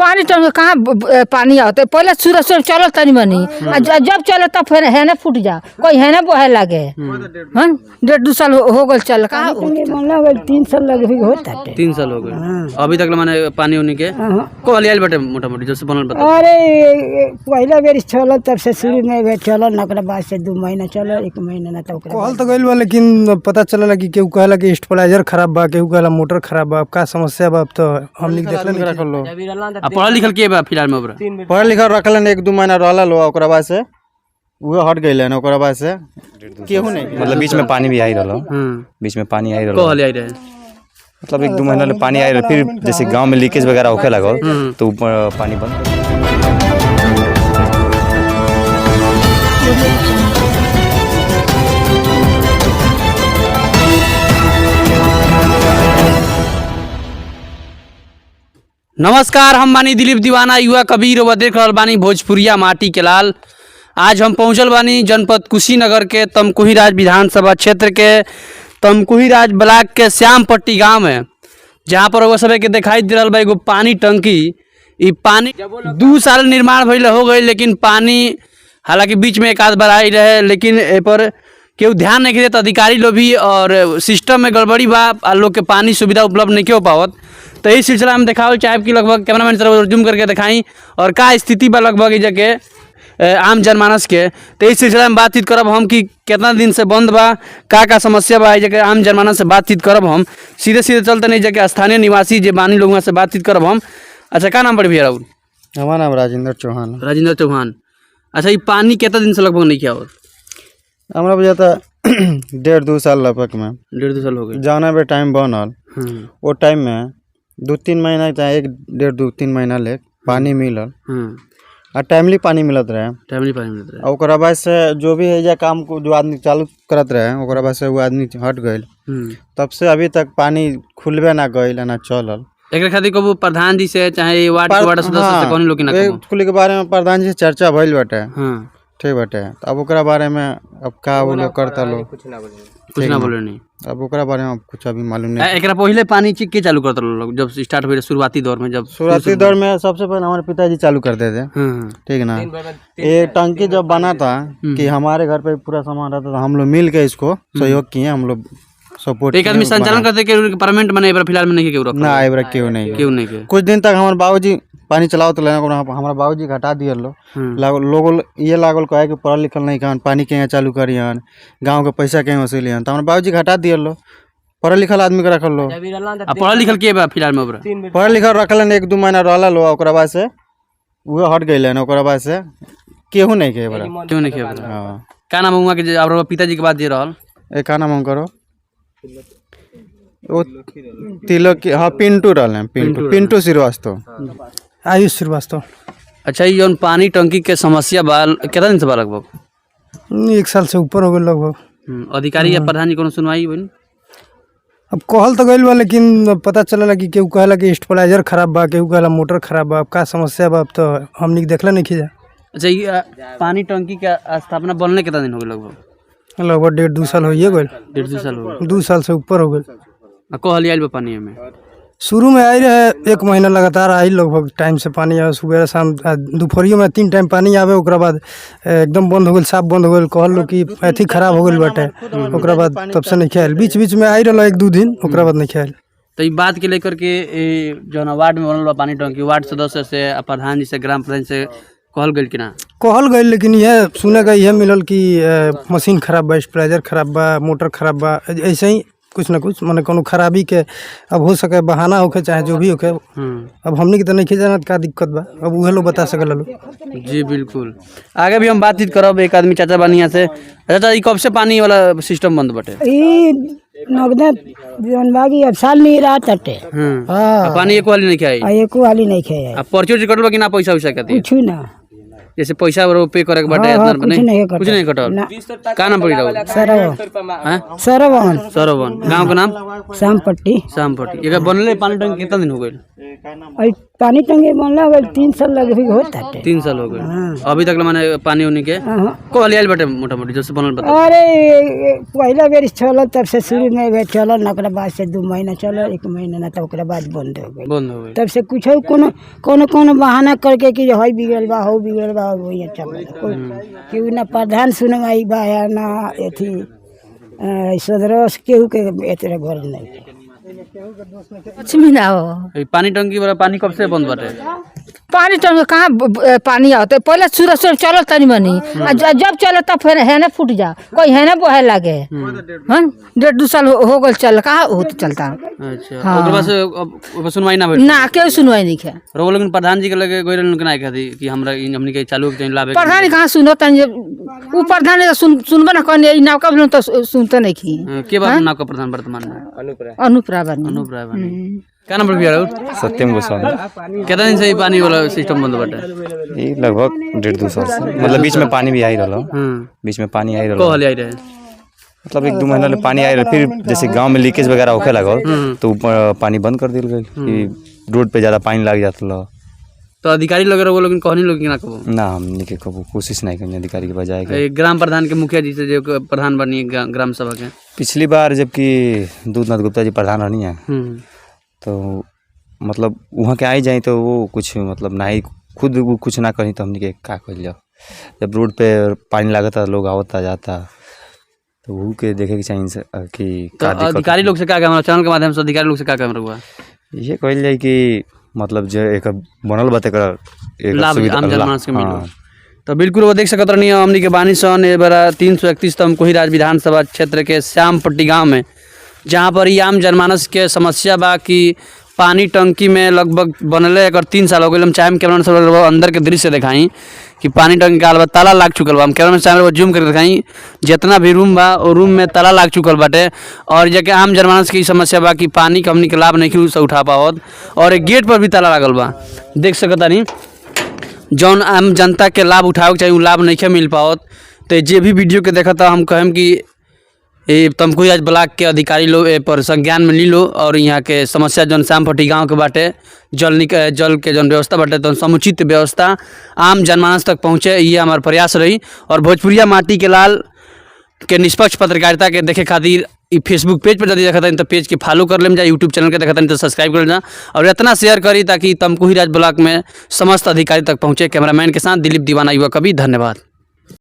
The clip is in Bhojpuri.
पानी टंकी कहाँ पानी आवत। पहले सूरज सूरज चलल तनी मनी, आ जब चले तब फिर हेने फूट जा, कोई हेने बहे लागे। हाँ, 1.5-2 साल हो गल चल कहाँ। बनला हो गइल, 3 साल लगभग होत ताटे। 3 साल हो गए, अभी तक माने पानी उनी के कहल आयल बाटे मोटा मोटी जब से बनल बता। अरे, पहला बेर चलल तब से शुरू में बेर चलल न, ओकरा बाद से 2 महीना चलल, एक महीना ना, तब ओकरा कहल तो गइल बा, लेकिन पता चलला कि केहू कहला कि स्टेबलाइजर खराब बा, केहू कहला मोटर खराब बा। अब का समस्या बा, अब तो हमनी के देखले नहीं। रखल लो। आ पढ़ल लिखल के बा फिलहाल में ओकरा? पढ़ल लिखल रखलन, 1-2 महीना रहल लो, ओकरा बाद से उहे हट गइलन। ओकरा बाद से केहू नहीं। मतलब बीच में पानी भी आई रहा। बीच में पानी आई रहा। कहल आई रहे? मतलब 1-2 महीना ले पानी आई रहा, फिर जैसे गांव में लीकेज वगैरह होखे लागल तो ऊपर पानी बंद। नमस्कार, हम बानी दिलीप दीवाना युवा कबीर व देख रहल बानी भोजपुरिया माटी के लाल। आज हम पहुंचल बानी जनपद कुशीनगर के तमकुही राज विधानसभा क्षेत्र के तमकुही राज ब्लॉक के श्यामपट्टी गांव में, जहां पर वो सब के दिखाई दे रहल बा एगो पानी टंकी। ई पानी 2 साल निर्माण भइल हो गई, लेकिन पानी हालांकि बीच में एक आध बार आई रहे, लेकिन ए पर केहू ध्यान नहीं देता अधिकारी लोग भी और सिस्टम में गड़बड़ी बा आ लोग के पानी सुविधा उपलब्ध नहीं हो पावत। तो यही सिलसिला में देखावल चाहेब कि लगभग कैमरामैन सर जूम करके दिखाई और का स्थिति बा लगभग ई जगह आम जनमानस के। तो इस सिलसिला में बातचीत करब हम कि कितना दिन से बंद बा, का का समस्या बा, ई जगह आम जनमानस से बातचीत करब हम। सीधे सीधे चलते नहीं जगह स्थानीय निवासी जे बानी लोग, वहाँ से बातचीत करब हम। अच्छा, का नाम पड़ी भैया राहुल? हमारा नाम राजेंद्र चौहान है। राजेंद्र चौहान। अच्छा, ये पानी कितना दिन से लगभग नहीं किया हो? हमरा बुझाता 1.5-2 साल लगभग में। 1.5-2 साल हो गए। जाना बे टाइम बनल, वो टाइम में 2-3 महीना चाहे एक डेढ़ 2-3 महीना ले पानी मिलल आ टाइमली पानी मिलत रहे। टाइमली पानी मिलत रहे। आ ओकरा बाद से जो भी है या काम को जो आदमी चालू करत रहे, ओकरा बाद से वो आदमी हट गइल। तब से अभी तक पानी खुलबे ना गइल ना चलल। एकरा खातिर कबो प्रधान जी से चाहे वार्ड के वार्ड सदस्य से कौन लोग के ना ए कबो? कुल के बारे में प्रधान जी से चर्चा भइल बाटे। ठीक बाटे, तो अब ओकरा बारे में अब का वो लोग करता लोग। कुछ ना बोले नहीं? अब ओकरा बारे में अब कुछ अभी मालूम नहीं। एकरा पहले पानी के चालू करत रहे लोग जब स्टार्ट भेल शुरुआती दौर में जब? शुरुआती दौर में सबसे पहले हमारे पिताजी चालू करते थे। ठीक ना, ये टंकी जब बना था कि हमारे घर पे पूरा सामान रहता था, हम लोग मिल के इसको सहयोग किए, हम लोग सपोर्ट। एक आदमी संचालन करते के परमानेंट माने एबरा फिलहाल में नहीं के ना, एबरा क्यों नहीं। क्यों नहीं के? कुछ दिन तक हमारे बाबूजी पानी चलाओ तो लेना, हमारा बाबूजी घटा दिए लो। लोगों ये लागल कहे कि पढ़ल लिखल नहीं खान, पानी के यहाँ चालू करियन, गांव के पैसा के वसूलियन, तो हमारे बाबूजी घटा दिए लो, पढ़ल लिखल आदमी के रखल लो। आ पढ़ल लिखल के बा फिलहाल में ओकरा? पढ़ल लिखल रखलन, 1-2 महीना रहल लो, ओकरा बाद से उहे हट गइलन। ओकरा बाद से केहू नहीं के एबरा। क्यों नहीं के एबरा? हाँ। का नाम हुआ के जे और पिताजी के बाद जे रहल? ए का नाम करो वो तिलक की, हाँ, पिंटू रहले, पिंटू, पिंटू श्रीवास्तव। आयुष श्रीवास्तव। अच्छा, ई जौन पानी टंकी के समस्या बा, कितना दिन से बा लगभग? एक साल से ऊपर हो गए लगभग। अधिकारी या प्रधान जी कोनो सुनवाई बनी? अब कहल तो गइल बा, लेकिन पता चलला कि केहू कहला कि स्टेबलाइजर खराब बा, केहू कहला मोटर खराब बा। अब का समस्या बा, अब तो हमनी के देखले नहीं खिजा। अच्छा, ई पानी टंकी के स्थापना बनने कितना दिन हो गए लगभग? लगभग 1.5-2 साल होइए गइल। 1.5-2 साल हो गए। 2 साल से ऊपर हो गइल। आ कहल आइल बा पानी में? शुरू में आई रहे, एक महीना लगातार आई लगभग टाइम से पानी आवे, सुबह शाम आ दोपहरियो में 3 टाइम पानी आवे। ओकरा बाद एकदम बंद हो गेल, साफ बंद हो गेल। कहल लोग कि अथी खराब हो गेल बाटे। ओकरा बाद तब से नहीं आयल। बीच बीच में आई रहल 1-2 दिन, ओकरा बाद नहीं आयल। तो ई बात के लेकर के जौन वार्ड में बनल बा पानी टंकी, वार्ड सदस्य से आ प्रधान जी से, ग्राम प्रधान से कहल गेल कि ना? कहल गई, लेकिन यह सुने का यह मिलल कि मशीन खराब बा, स्टेबलाइजर खराब बा, मोटर खराब बा, ऐसे ही कुछ ना कुछ माने कोनो खराबी के अब हो सके बहाना होके चाहे जो भी होके। अब हमनी के तो नहीं जानत का दिक्कत बा, अब उहे लोग बता सकल लोग। जी बिल्कुल, आगे भी हम बातचीत करब। एक आदमी चाचा बानी यहाँ से। अच्छा चाचा, ई कब से पानी वाला सिस्टम बंद बटे? ई नगदे जौन बागी अब साल नहीं रहा तटे। आ पानी एको हाली नहीं आई? आ एको हाली नहीं खे। आ पर्ची उर्ची कटल बा कि ना पैसा उइसा खातिर? कुछ ना। जैसे पैसा वो पे करे के बाटे हाँ, इतना हाँ, कुछ नहीं कटल। कुछ नहीं कटल। ना। का नाम पड़ी राउर? सरवन। हैं? सरवन। सरवन। गांव के नाम? शामपट्टी। श्यामपट्टी। एकर बनले पानी टंकी कितना दिन हो गइल? और पानी टंकी बनला हो गइल 3 साल लगभग होत ताटे। 3 साल हो गए। अभी तक माने पानी उनी के हाँ। को आयल बाटे मोटा मोटी जैसे बनल बता। अरे पहला बेर चलल तब से शुरू में बे चलल ना, ओकरा बाद से 2 महीना चलल, एक महीना ना, तब ओकरा बाद बंद हो गइल। बंद हो गई। तब से कुछ कोनो कोनो कोनो बहाना करके कि हई बिगड़ल बा, हौ बिगड़ल बा, वही चलल। कोई केहू ना प्रधान सुनवाई बा या ना अथी सदरस, केहू के एतरे घर नहीं। लक्ष्मी ना हो। ई पानी टंकी वाला पानी कब से बंद बाटे? पानी टंकी कहाँ पानी आवत? पहले सूरज सूरज चलल तनी मनी, आ जब चलत तब फिर हेने फूट जा, कोई हेने बहे लागे। हाँ, 1.5 दू साल हो गल चल, कहाँ होत चलता। अच्छा, ओकरा बाद से अब ओकर सुनवाई ना भेल? ना, केहू सुनवाई नहीं है। रउआ लोगन प्रधान जी के लगे गइल रहलन कि ना खातिर कि हमरा हमनी के चालू के लाभे के? प्रधान कहाँ सुनो तनी? उ प्रधान तो सुनबे ना कहनी, ई नावका बोलन तो सुनते नहीं खी। के बात नाम का प्रधान वर्तमान में? अनूप राय बानी। अनूप राय बानी। क्या नाम पड़ी राउर? सत्यम गोस्वामी। कितना दिन से ई पानी वाला सिस्टम बंद बाटे? ये लगभग 1.5 दू साल से, मतलब बीच में पानी भी आई रहा। बीच में पानी आई को रहा। हल आई रहे? मतलब 1-2 महीना ले पानी आई रहा, फिर जैसे गांव में लीकेज वगैरह होखे लागल तो ऊपर पानी बंद कर दिल गई कि रोड पे ज़्यादा पानी लाग जात रहा। तो अधिकारी लोग रउआ लोगन कहनी लोग कि ना कबो? ना, हमने के कबो कोशिश नहीं करनी अधिकारी के बजाय के। ए, ग्राम प्रधान के मुखिया जी से, जो प्रधान बनी ग्राम सभा के। पिछली बार जबकि दूधनाथ गुप्ता जी प्रधान रहनी है तो मतलब वहाँ के आई जाई तो वो कुछ मतलब ना ही खुद वो कुछ ना करी तो हमने के का कइल जाओ? जब रोड पे पानी लागता, लोग आवता जाता, तो वो के देखे के चाहिए कि तो का दिक्कत। अधिकारी लोग से का कहम, चैनल के माध्यम से अधिकारी लोग से का कहम रउआ? ये कहल जाए कि मतलब जो एक बनल बा तेकर एकर लाभ सुविधा आम जनमानस के मिलो। हाँ। तो बिल्कुल वो देख सकत रहनी हमनी के बानी सन ए बरा 331 तमकुही राज विधानसभा क्षेत्र के श्यामपट्टी गांव में, जहां पर ई आम जनमानस के समस्या बा कि पानी टंकी में लगभग बनले एकर 3 साल हो गए। हम चाहे कैमरा सब अंदर के दृश्य दिखाई कि पानी टंकी का हाल बा, ताला लाग चुकल बा। हम कैमरा चाहे जूम करके दिखाई, जितना भी रूम बा वो रूम में ताला लाग चुकल बाटे और जेके आम जनमानस के ई समस्या बा कि पानी के हमनी के लाभ नहीं से उठा पावत और एक गेट पर भी ताला लागल बा, देख सकतानी। जौन आम जनता के लाभ उठावे के चाही, उ लाभ नहीं मिल पावत। तो जे भी वीडियो के देखता, हम कहम कि ये तमकुही राज ब्लॉक के अधिकारी लोग ए पर संज्ञान में ली लो और यहाँ के समस्या जौन श्यामपट्टी गांव के बाटे, जल के जौन व्यवस्था बाटे, तो समुचित व्यवस्था आम जनमानस तक पहुँचे, ये हमार प्रयास रही। और भोजपुरिया माटी के लाल के निष्पक्ष पत्रकारिता के देखे खातिर ई फेसबुक पेज पर यदि देखत हनी तो पेज के फॉलो कर लेम जा, यूट्यूब चैनल के देखत हनी तो सब्सक्राइब कर लेम जा और इतना शेयर करी ताकि तमकुही राज ब्लॉक में समस्त अधिकारी तक पहुँचे। कैमरामैन के साथ दिलीप दीवाना युवा कवि, धन्यवाद।